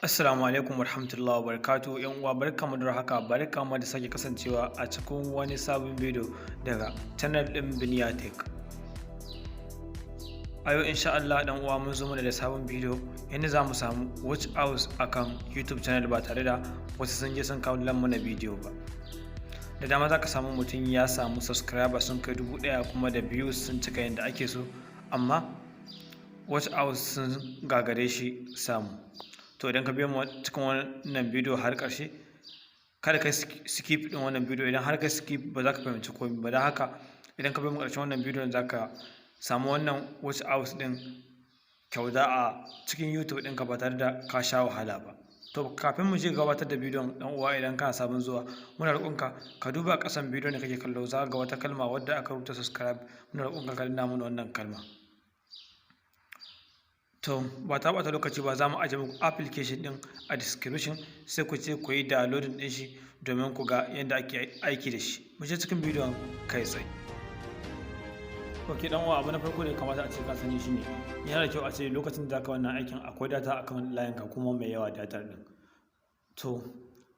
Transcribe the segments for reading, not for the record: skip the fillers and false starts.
Assalamu alaikum warahmatullahi wabarakatuh. Yan uwa, barkamu da haka, barkamu da sake kasancewa a cikin wani sabon bidiyo daga channel din Biniya Tech. A yau, insha Allah, dan uwa, mun zo mana da sabon bidiyo yadda za mu samu watch hours akan YouTube channel ba tare da wasu sun je sun kawo mana bidiyo ba. Da dama za ka samu mutum ya samu subscriber sun kai 1000, kuma da views sun cika yadda ake so, amma watch hours sun gagare shi samu. To, idan ka biyo mu cikin wannan bidiyo har ƙarshe, kada ka skip din wannan bidiyo. Idan har ka skip, ba za ka fahimci komai ba. Don haka, idan ka biyo mu ƙarshen wannan bidiyon, za ka samu wannan watch hours din kyauta a cikin YouTube ɗinka ba tare da ka sha wahala ba. To, kafin mu je gabatar da bidiyon, dan uwa, idan kana sabon zuwa, muna roƙonka ka duba ƙasan bidiyon da kake kallo, za ga wata kalma wadda aka rubuta "subscribe". Muna roƙonka ka danna mana wannan kalma. To, ba ta bata lokaci ba, za mu aje muku application din a description, sai ku ce ku yi downloading din shi domin ku ga yadda ake aiki da shi. Mu je cikin bidiyon kai tsaye. Ok, dan uwa, abu na farko da ya kamata a ce ka sani shine yana da kyau a ce lokacin da ka wannan aikin akwai data akan layin ka, kuma mai yawa data din. To,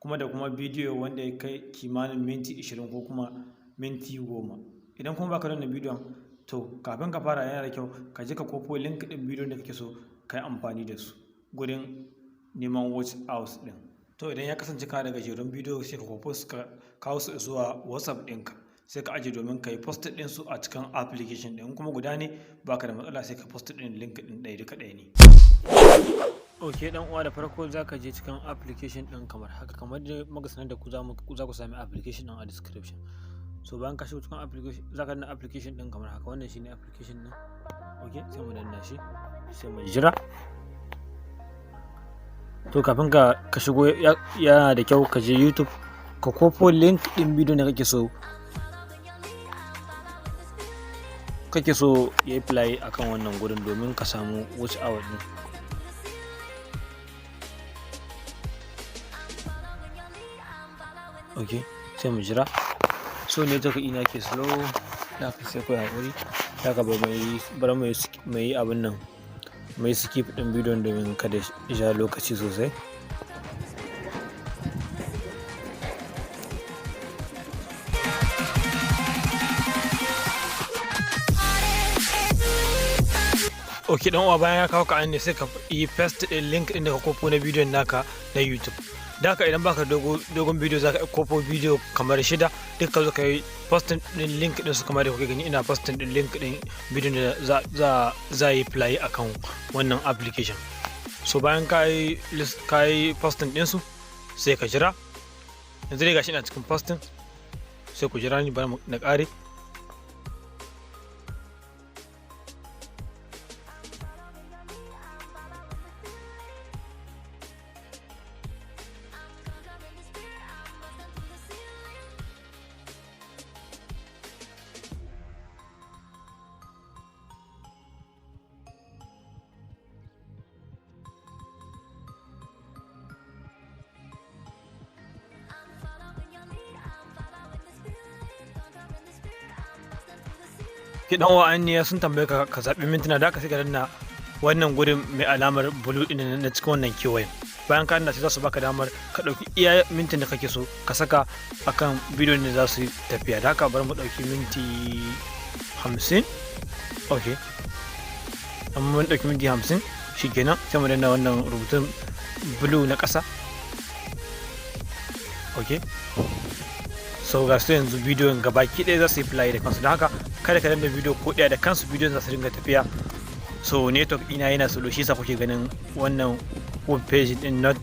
kuma da kuma bidiyo wanda ya kai kimanin minti 20 ko kuma minti 10. Idan kuma baka da wannan bidiyon, to kafin ka fara, yana da kyau ka je ka kwafo link ɗin bidiyon da kake so ka yi amfani da su gurin neman watch hours ɗin. To, idan ya kasance kana da gajerun bidiyo, sai ka kwafo su, ka kawo su zuwa WhatsApp ɗinka, sai ka aje domin ka yi post ɗin su a cikin application ɗin. Kuma guda ne, baka da matsala, sai ka post ɗin link ɗin ɗaya, duka ɗaya ne. Ok, dan uwa, da farko za ka je cikin application ɗin kamar haka. Kamar da muka sanar da ku, za ku sami application ɗin a description. So, bayan ka shigo cikin application, za ka danna application ɗin kamar haka. Wannan shine application ɗin. Ok, sai mu danna shi, sai mu jira. To, kafin ka shigo, yana da kyau ka je YouTube ka kwafo link ɗin bidiyon da kake so ya yi play akan wannan gurin domin ka samu watch hour ɗin. Ok, sai mu jira. So, network ina ke slow da ka, sai ku haƙuri. Da ka ba mai bari mu yi abin nan, mu yi skip ɗin bidiyon domin kada ya ja lokaci sosai. Ok, dan uwa, bayan ya kawo ka ne, sai ka yi paste ɗin link ɗin da ka kwafo na bidiyon naka na YouTube. Da haka, idan baka dogon bidiyo, za ka kwafo bidiyo kamar shida, duk ka zo ka yi posting ɗin link ɗin su kamar da kuke gani ina posting ɗin link ɗin bidiyon da za yi play akan wannan application. So, bayan ka yi posting ɗin su, sai ka jira. Yanzu dai gashi ina cikin posting, sai ku jira ni bari na ƙare. Ki dan uwa, ne sun tambaye ka ka zaɓi mintuna da aka, sai ka danna wannan gurin mai alamar blue ɗin na cikin wannan kewayen. Bayan ka danna, sai za su baka damar ka ɗauki iya mintin da kake so ka saka akan bidiyon da za su tafiya. Da haka, bari mu ɗauki minti 50. Ok, amma mun ɗauki minti 50, shikenan, sai mu danna wannan rubutun blue na ƙasa. Ok, so ga su yanzu bidiyon gabaki ɗaya za su yi play da kansu. Don haka, kada ka danna bidiyo ko ɗaya, da kansu bidiyon za su dinga tafiya. So, network ina yana slow, shi yasa kuke ganin wannan web page din not.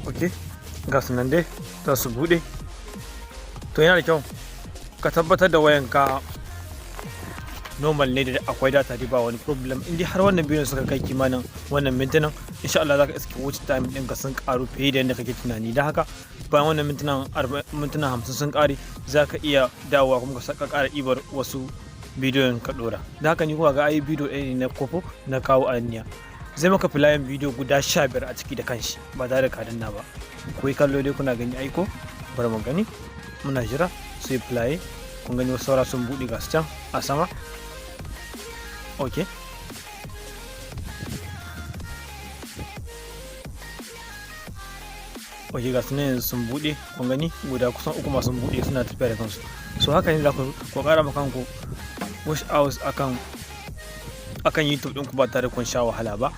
Ok, ga su nan dai za su buɗe. To, yana da kyau ka tabbatar da wayanka normal ne, da akwai data dai, ba wani problem. In dai har wannan bidiyon suka kai kimanin wannan mintunan, insha Allah za ka iske watch time ɗinka sun karu fiye da yadda kake tunani. Don haka, bayan wannan mintuna 50 sun kare, za ka iya dawowa kuma ka ƙara ibar wasu bidiyon ka ɗora. Don haka, ni kuma ga ai bidiyo ɗaya ne na kwafo na kawo a niya, zai maka playing bidiyo guda 15 a ciki da kanshi ba tare da ka danna ba. Ku yi kallo dai, kuna gani aiko. Bari mu gani, muna jira sai play. Kun gani, wasu saura sun buɗe, ga su can a sama. Ok. Ok, ga su nan yanzu sun buɗe. Kun gani, guda kusan uku ma sun buɗe, suna tafiya da kansu. So haka ne za ku ƙara ma kanku watch hours akan YouTube ɗinku ba tare kun sha wahala ba.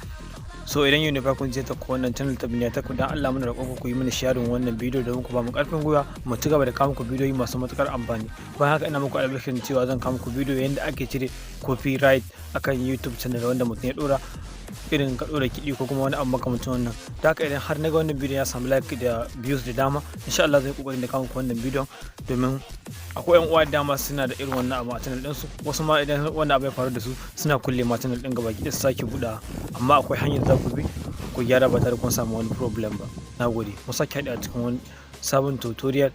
So idan yau ne farkon je ta ku wannan channel ta Biniya Tech, dan Allah muna roƙon ku yi mana sharing wannan bidiyo domin ku ba mu ƙarfin gwiwa mu ci gaba da kawo muku bidiyoyi masu matuƙar amfani. Bayan haka, ina muku albishirin cewa zan kawo muku bidiyo yadda ake cire copyright akan YouTube channel wanda mutum ya ɗora, irin ka ɗora kiɗi ko kuma wani abu makamancin wannan. Da haka, idan har na ga wannan bidiyon ya samu like da views da dama, insha Allah zai kokarin da kawo muku wannan bidiyon, domin akwai yan uwa da dama suna da irin wannan abu a channel ɗinsu. Wasu ma idan wannan abu ya faru da su, suna kulle ma channel ɗin gaba ki su sake buɗa, amma akwai hanyar da za ku bi ku gyara ba tare kun samu wani problem ba. Na gode, mu sake haɗe a cikin wani sabon tutorial.